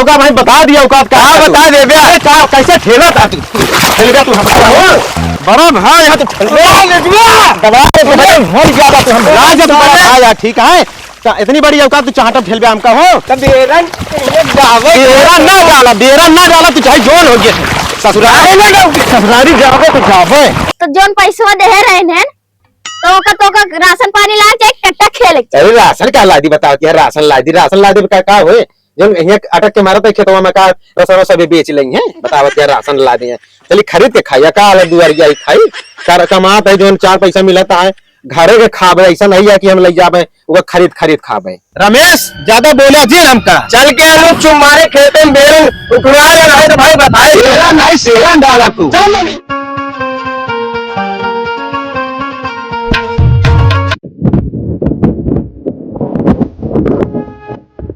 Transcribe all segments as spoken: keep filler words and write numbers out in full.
का भाई बता दिया औकात का हाँ, तू। बता दे बे। अरे का, कैसे ठेला था तू? ठेल गया तू हमका हो? बड़ा भाई, यहाँ तो ठेल गया। दबा दे तू, बड़े भूल गया था तू, हम राज तू बड़ा। हाँ यार, ठीक है। तो इतनी बड़ी औकात तू चाहता ठेल गया हमका हो? तो बेरन, ये डावे। बेरन ना डाला, बेरन ना डाला, तू चाहे जोन हो गया। ससुराल ना डाल, ससुरारी जावे तो जावे। तो जोन पैसवा देहे रहे हैं, तो ओका, तो ओका राशन पानी लाए के चाही, टट्टा खेले के चाही। अरे राशन का ला दी, बताओ कि राशन ला दी, राशन ला दे का, का होए? जौन यहाँ अटक के मारत है खेतवा में का, रसवा सभी बेच लेंगे, बतावत क्या राशन ला दिए। चली खरीद के खाइया, का अलग दुआर जाई खाई, कर कमात है, जौन चार पैसा मिलत है, घरे के खाबे, ऐसा नहीं है कि हम ले जाबे, ओका खरीद, खरीद खाबे। रमेश, ज्यादा बोला जिन हमका। चल के लोग चुम्मारे खेते में बेरन उखड़ा ले रहे तो भाई बताए। तेरा नहीं सेरन डाला तू। चल।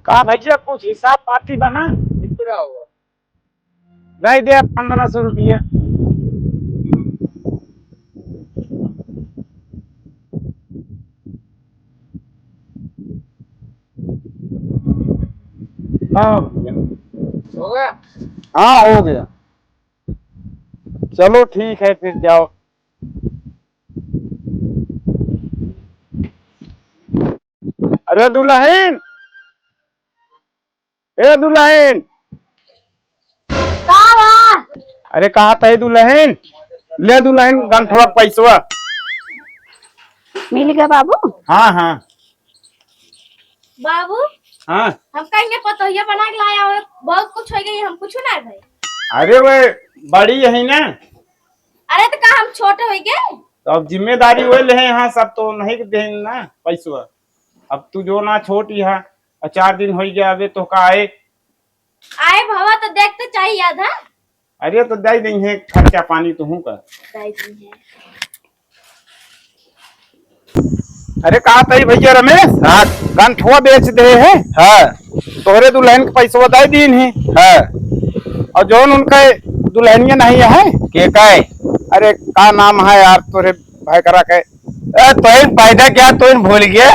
का भैया कुछ हिसाब पाती बना? कितना हुआ? दे दे पन्द्रह सौ रुपया। हाँ भैया। हो गया? हाँ, हो गया। चलो ठीक है, फिर जाओ। अरे दुल्हन, ए दुल्हन। का बा? अरे कहा तई दुल्हन, ले दुल्हन गंठवा पैसवा। मिल गया बाबू। हाँ, हाँ। बाबू, हाँ। हम कहेंगे पतोहिया बना के लाया हो, बहुत कुछ हो गई, हम कुछ ना भाई। अरे वे बड़ी है ना। अरे तो का हम छोटे हो गए? तो अब जिम्मेदारी वो ले हैं, हाँ, सब तो नहीं देन ना पैसवा। अब तू जो ना छोट ही है, और चार दिन हो गया अबे तो का आए। आए भवा तो देख तो चाहिए आधा। अरे तो दे देंगे खर्चा पानी तो हूँ का। दे देंगे। अरे कहा तई भैया रमेश, हाँ। गंठवा बेच दे है। हाँ। तोहरे दुल्हन के पैसवा दे दीन है। हाँ। और जौन उनका दुल्हनिया नहीं है। के का है? अरे का नाम है यार तोरे भाई करा के? ए, तो इन पैदा क्या तो इन भूल गया?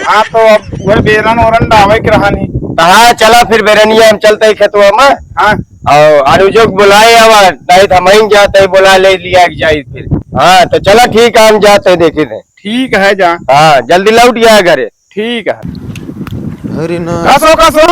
हाँ तो अब वह बेरन ओरन डावे के रहा नहीं। तो हाँ चला फिर बेरनिया हम चलते ही खेतवा में। हाँ। और अनुजो के बुलाए आवा, नहीं तो हम ही जाते ही बुला ले लिया के जाई फिर। हाँ तो चला ठीक है, हम जाते हैं देखी थे। ठीक है जा। हाँ जल्दी लौट गया घरे। ठीक है। अरे ना। कसो, कसो?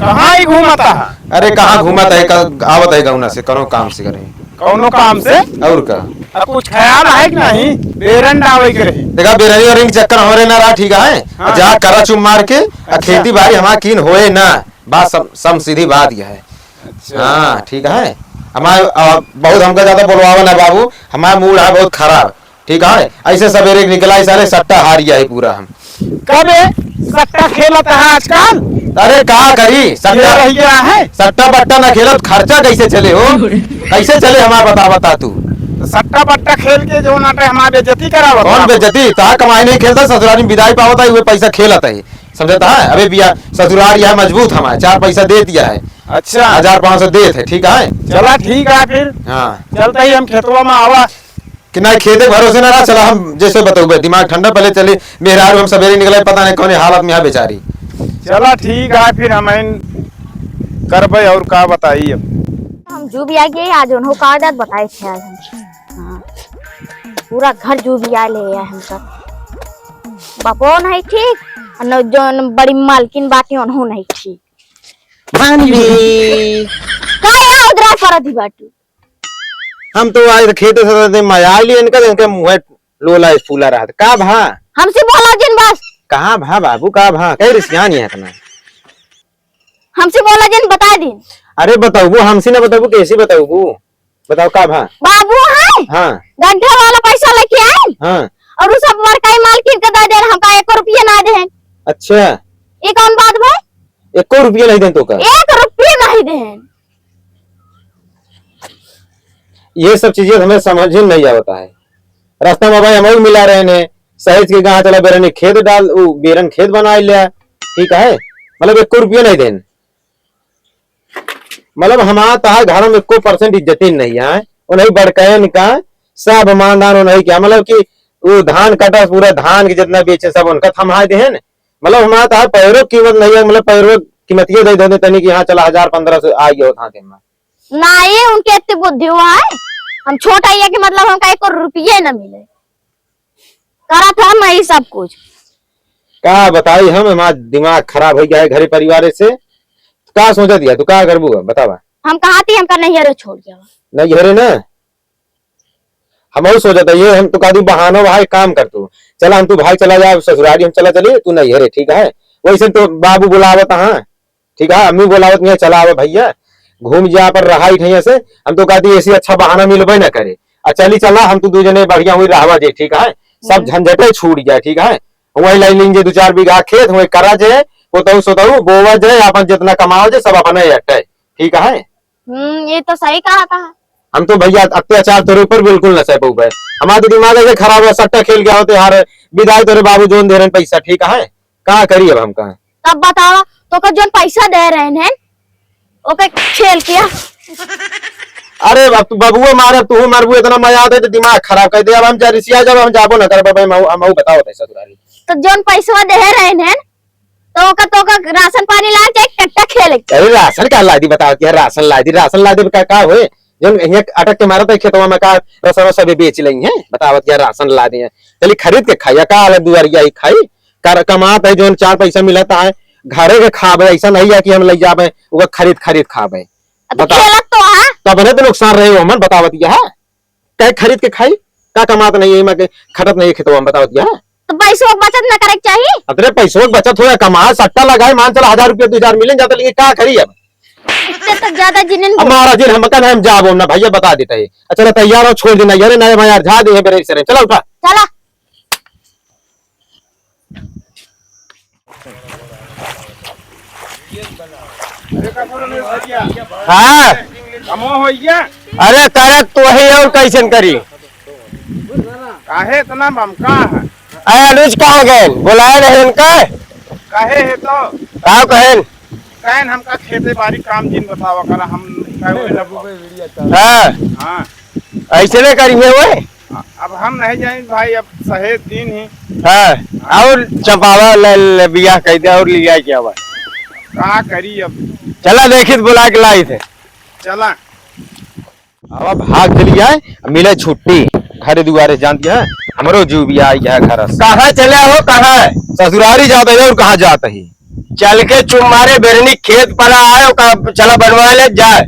कहाँ ही घूमता है? अरे कहाँ घूमता है? क-, आवत है गौना से, कौनो काम से करे। कौनो काम से? और का? अब कुछ ख्याल है कि नहीं? बेरन डावे के रही। देखा, बेरनी और इनके चक्कर हमारे ना रहा, ठीक है? हाँ। जा करा चुम मार के, आ अच्छा। खेती बाड़ी हमारा कीन होए ना, बात सम-, सम सीधी बात यह है। अच्छा। हाँ, ठीक है? हमारे, आ, बहुत हमका ज्यादा बोलवावा ना बाबू, हमारा मूड है बहुत खराब। ठीक है, ऐसे सवेरे निकला ही साले सट्टा हार गया है पूरा हम। कबे सट्टा खेलत है आजकल? अरे का करी, सट्टा ये रह गया है। सट्टा बट्टा ना खेलत, खर्चा कैसे चले हो? कैसे चले हमारा बता, बता तू। तो सट्टा बट्टा खेल के जो नाटे हमारे बेइज्जती करावत कौन आप। बेइज्जती? ता कमाई नहीं खेलता, ससुरारी में विदाई पावत है, वो पैसा खेलत है, समझता है? अबे बिया ससुरार यह मजबूत हमारे, चार पैसा दे दिया है। अच्छा। हजार पाँच सौ देत है, ठीक है? चला ठीक है फिर। हाँ। चलता ही हम खेतवा में आवा। कि नहीं, खेते भरोसे ना रहा, चला हम जैसे बतौबे, दिमाग ठंडा, पहले चली, मेहरारू हम सवेरे निकले, पता नहीं कौन हालत में है बेचारी। चला ठीक है फिर हम इन करबे और का बताई अब। हम जो भी आ गए आज उन्हों का आदत बताए थे आज हम। हाँ। पूरा घर जो भी आ ले आए हम सब। बापो नहीं ठीक, और न जो बड़ी मालकिन बाटी उन्हों नहीं ठीक। मानवी। का या उधरा परत ही बाटू? हम तो आज खेते से मजा आ लिए इनका, इनके मुँह लोला फूला रहत। का भा? हमसे बोला जिन बस। कहाँ भा बाबू, का भा? कई रिसियान है इतना। हमसे बोला जिन, बता दिन। अरे बताऊबू, हमसे ना बताऊबू, कैसे बताऊबू? बताओ का भा? बाबू है? हाँ। गड्ढा वाला पैसा लेके आए? हाँ। और उ सब मरकाई मालकिन के दे दे, हमका एको रुपया ना दे। अच्छा। ये कौन बात भाई? एको रुपया नहीं देन तो का? एक रुपया नहीं देन। ये सब चीजें हमें समझ ही नहीं आवता है। रास्ता में भाई हम मिला रहे ने, सहेज के कहा चला बेरन खेत डाल, उ बेरन खेत बना लिया, ठीक है, मतलब एको रुपया नहीं देन। मतलब हमारा तहार घर में एको percent इज्जत ही नहीं है, उन्हीं बड़कैन का सब मानदान उन्हीं क्या, मतलब कि वो धान कटा पूरा धान के जितना बेचे सब उनका थमा देहन। मतलब हमारा तहार पैरों की कीमत नहीं है, मतलब पैरों कीमतिये दे दे तनी कि हाँ, चला, हजार पन्द्रह सौ आ गयो थाते में। ना, ये उनके इतनी बुद्धि हुआ है, हम छोटा ये कि मतलब हमका एक रुपये न मिले, करत हम यही सब कुछ। का बताई हम, हमार दिमाग खराब हो गया है घरे परिवार से। का सोचा दिया तू, का करबू अब, बतावा? हम कहा थी हमका नैहरे छोड़ जावा। नैहरे ना, हम और सोचत है ये, हम तो कहा दी बहाना वहा एक काम कर तू, चला हम तू भाई चला जा ससुरारी, हम चला चली, तू नैहरे, ठीक है? वैसे तो बाबू बुलावत हाँ, ठीक है, अम्मी बोलावत नहीं है, चला आवा भैया, घूम जा पर रहा ही ठैया से। हम तो कहती ऐसी अच्छा बहाना मिलबे ना करे। आ चली चला, हम तो दू जने बढ़िया हुई रहवा जे, ठीक है, सब हम्म। झंझटे छूट जाए, ठीक है। वही लाई लीन जे दू चार बीघा खेत हुए करा जे, पोतऊ सोतऊ बोवा जे, अपन जितना कमाओ जे, सब अपने अटे, ठीक है। हम्म, ये तो सही कहा था। हम तो भैया अत्याचार तोरे ऊपर बिल्कुल न सह पउबे। हमार तो दिमाग ऐसे खराब है, सट्टा खेल गया होते यार, विदाई तोरे बाबू जोन दे रहे पैसा, ठीक है, का करी अब हम, का? तब बतावा, तोका जोन पैसा दे रहे हैं, ओके खेल किया। अरे अब तू बबुआ मारे, तू मारबू, इतना मजा आता है तो दिमाग खराब कर दे। अब हम जा रिसिया, जब हम जाबो ना करबे भाई, हम, हम बताओ तै ससुरारी। तो जोन पैसा दे रहे हैं, तो ओका, तो ओका राशन पानी लाग जाए, कट्टा खेले। अरे राशन का ला दी, बताओ क्या राशन ला दी, राशन ला दे का, का होए? जन यहाँ अटक के मारत है खेतवा में का, रसवा सबे बेच लेंगे, बतावत क्या राशन ला दिए, चली खरीद के खाई, का अलग दुआरिया ही खाई, कर, कमात है, जोन चार पैसा मिलत है, घरे के खाबे, ऐसा नहीं है कि हम ले जाबे, वो खरीद, खरीद खाबे। अब बताओ। खेलत तो है। तब नहीं तो नुकसान रहे हो, मन बतावत यह है। कहे खरीद के खाई, का कमात नहीं है, मैं के खटत नहीं है खेतवा में, बतावत यह है। तो पैसों की बचत ना करे के चाहिए? अतरे पैसों की बचत हो या कमा, सट्टा लगाए, मान चला हजार रुपया, दो हजार मिले जाता, लेकिन का करी अब? इससे तो ज्यादा जिनिन अब महाराज जी, हम का नाम जाबो ना भैया, बता देता है। अच्छा, चला तैयार हो, छोड़ देना, यार, ना भाई यार, जा दे, बेरे से, चला उठा। चला। हाँ। कमो हो गया। अरे करत तो है और कैसन करी? काहे इतना बमका है? अरे अनुज कहाँ गए? बुलाए रहे उनका? काहे है तो? का कहेन? कहन हमका खेते बारी काम जिन बतावा करा, हम कहे ना। हाँ। हाँ। ऐसे नहीं करी है वो? अब हम नहीं जाए भाई, अब सहेज दिन ही। हाँ, और चंपावा ले, ले बियाह कह दे और लिया क्या हुआ? का करी अब? चला देखी तो बुला के लाई थे। चला। अब भाग चली जाए, मिले छुट्टी, घर दुआरे जान दिया, हमरो जीव भी आई है घर से। कहाँ चले हो, कहाँ? ससुरारी जात है और कहाँ जात है? चल के चुम्मारे बेरनी खेत पर आए, ओका चला बनवा ले जाए।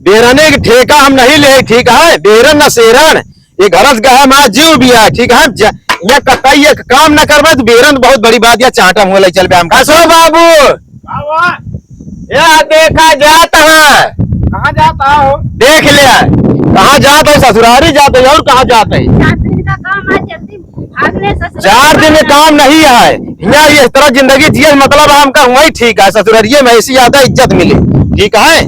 बेरने के ठेका हम नहीं ले, ठीक है, बेरन न सेरन, ये घर से गए हमारा जीव भी है, ठीक है। ज-, ये कतई एक काम न करबे तो बेरन बहुत बड़ी बात, ये चाटा मुँह ले चल बे हम। कसो बाबू। बाबा। या देखा जात है। कहाँ जात हो? देख ले। कहाँ जात है? ससुरारी जात है और कहाँ जात है? चार दिन का काम है, जल्दी भाग ले ससुरारी। चार दिन में काम नहीं है। यहाँ ये इस तरह जिंदगी जिए मतलब हमका वही ठीक है, ससुरारिये में ऐसी ज्यादा इज्जत मिले, ठीक है?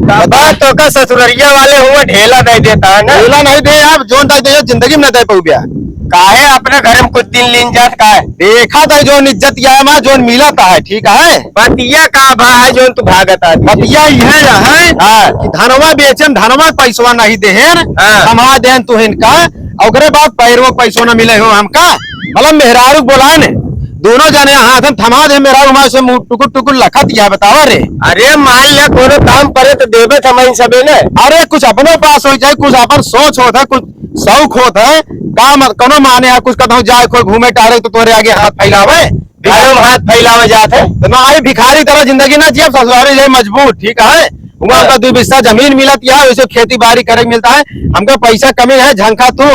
बाबा तो का ससुरारिया वाले हुआ ढेला दे देता है ना। ढेला नहीं दे आप, जोन दे दे, जिंदगी में न दे पउब्या। काहे अपने घर में कुछ दिन लीन जात का है? देखा था जोन इज्जत या मा जोन मिला था है, ठीक है? बतिया का बा है जोन तू भागत आदमी? बतिया यह है हाँ। कि धनवा बेचन, धनवा पैसवा नहीं देहेन, हाँ। थमा देन तू इनका, ओकरे बाद पैरवा पैसवा न मिले हो हमका। मतलब मेहरारू बोलाए ने, दोनों जने हाथ में थमा दे, मेहरारू हमारे से मुंह टुकुर टुकुर लखत या बतावा रे। अरे मान लिया कोनो काम करे तो देबे थमाइन सबे ने। अरे कुछ अपनो पास हो जाए, कुछ अपन सोच होत है, कुछ शौक होत है, का मत, कोनो माने है, कुछ कतहूँ जाए, कोई घूमे टहरे तो तोरे आगे हाथ फैलावे, भिखारी में हाथ फैलावे जात है। तो ना आई भिखारी तरह जिंदगी ना जियब, ससुरारी जाए मजबूत, ठीक है? वहाँ का दो बिस्सा जमीन मिलत या, वैसे खेती बाड़ी करे के मिलता है, हमका पैसा कमी है, झंखा तू।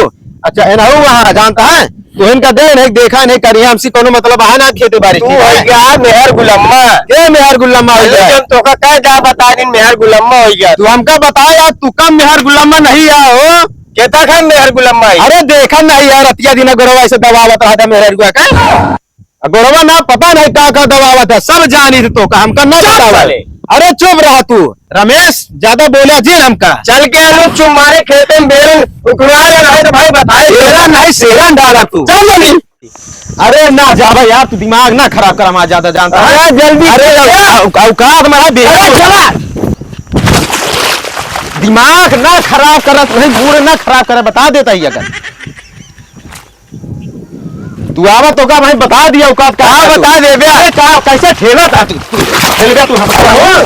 अच्छा, एनहू वहाँ जानता है, तू इनका दे, नहीं देखा, नहीं करी, हमसे कोनो मतलब है ना खेती बाड़ी, तू ठीक है? हो गया मेहर गुलम्मा। के मेहर गुलम्मा हो अरे गया? जब तोका कह जा बता दिन मेहर गुलम्मा हो गया। तू हमका बता यार, तू कम मेहर गुलम्मा नहीं या हो? केता कम मेहर गुलम्मा है? अरे देखा नहीं यार, रतिया दिन गोरवा ऐसे दबावत रहा था मेहर गुआ का। अब गोरवा ना पता नहीं का का दबावत है, सब जानी थे तोका, हमका ना चुप बतावा। साले। अरे चुप रहा तू रमेश, ज्यादा बोला जी हमका। चल के आलू चुमारे खेते में बेरन उखड़ा ले रहे तो भाई बताए। बेरन नहीं सेरन डाला तू। चल नहीं। अरे ना जाबे यार, तू दिमाग ना खराब कर, हमारा ज्यादा जानता है। अरे जल्दी अरे चल। औ-, औ-, औकात में है, अरे चला। दिमाग ना खराब करत नहीं, मूड ना खराब करे, बता देता ही अगर। तू आवा तो का भाई बता दिया औकात का हाँ, है तू। बता दे बे। अरे का, कैसे ठेला था तू? ठेलबे तू हमका हो?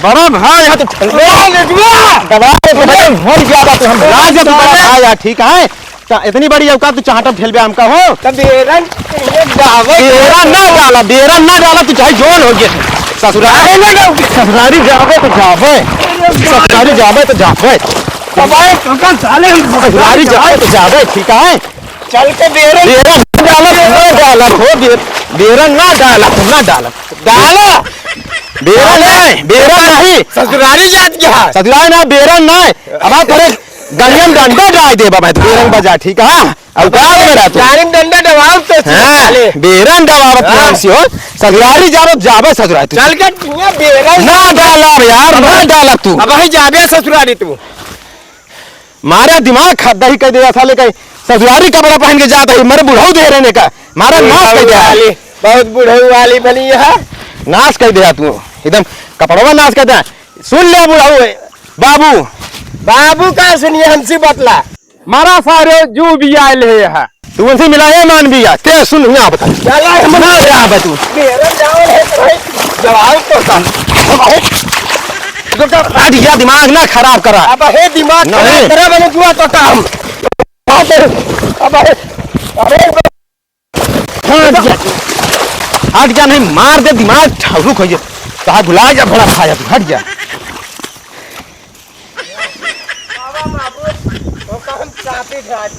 बड़ा भाई, यहाँ तो ठेलबे। ए, बेटुआ! दबा के तो बड़ा मर गया बा तू, हम लाज तू बड़ा भाई यार, ठीक है? त इतनी बड़ी औकात तू चाहटा ठेलबे हमका हो? त बेरन ये डावे। बेरन ना डाला, बेरन ना डाला, तू चाहे जोन हो गया। ससुरारी ना जाओ। ससुरारी जाबे तो जाबे। ससुरारी जाबे तो जाबे। अबे, काका साले हम ससुरारी जाबे तो जाबे, ठीक है? चल के बेरन। बेरन ना डालत, ना डालत हो, बेर-, बेरन ना डालत, ना डालत। डाला। बेरन नहीं, बेरन नहीं। ससुरारी जात क्या है? ससुरारी ना, बेरन नहीं। अब आप थोड़े गलियम डंडा डाल दे बाबा, तो बेरन बजा, ठीक है? अब का बोला तू? गाड़ी में डंडा दबाओ तो हाँ, साले। बेरन दबावत हाँ। नाम से हो। ससुरारी जाबे, जाबे ससुरारी तू। चल के यहाँ बेरन। ना डाला यार, ना डाला तू। अब वही जाबे ससुरारी तू। मारे दिमाग खा दही कह दे साले, कहीं ससुरारी कपड़ा पहन के जाता है, मारे बुढ़ऊ दे रहने का, मारा नाश कर बुढ़ऊ दिया। वाली, बहुत बुढ़ऊ वाली बनी है। नाश कर दिया तू, एकदम कपड़वा नाश कर दिया। सुन ले बुढ़ऊ, बाबू। बाबू का सुनिए, हमसे बतला। मारा सारे जो भी आयल है यहाँ। तू उनसे मिला है मान भी यार, ते सुन यहाँ बता। चला हम ना जा बे तू। मेरा जाओ है तो भाई, जवाब तो था। तो का हट गया, दिमाग ना खराब करा। अब हे दिमाग नहीं। खराब करे बने जुआ तो काम। अब हे, अबे, अबे। हट जा। हट जा, नहीं मार दे, दिमाग ठाउरुक हो जा। कहा भुला जा, भला खाया तू, हट जा। बाबा बाबू, वो काम चाहते थे आज।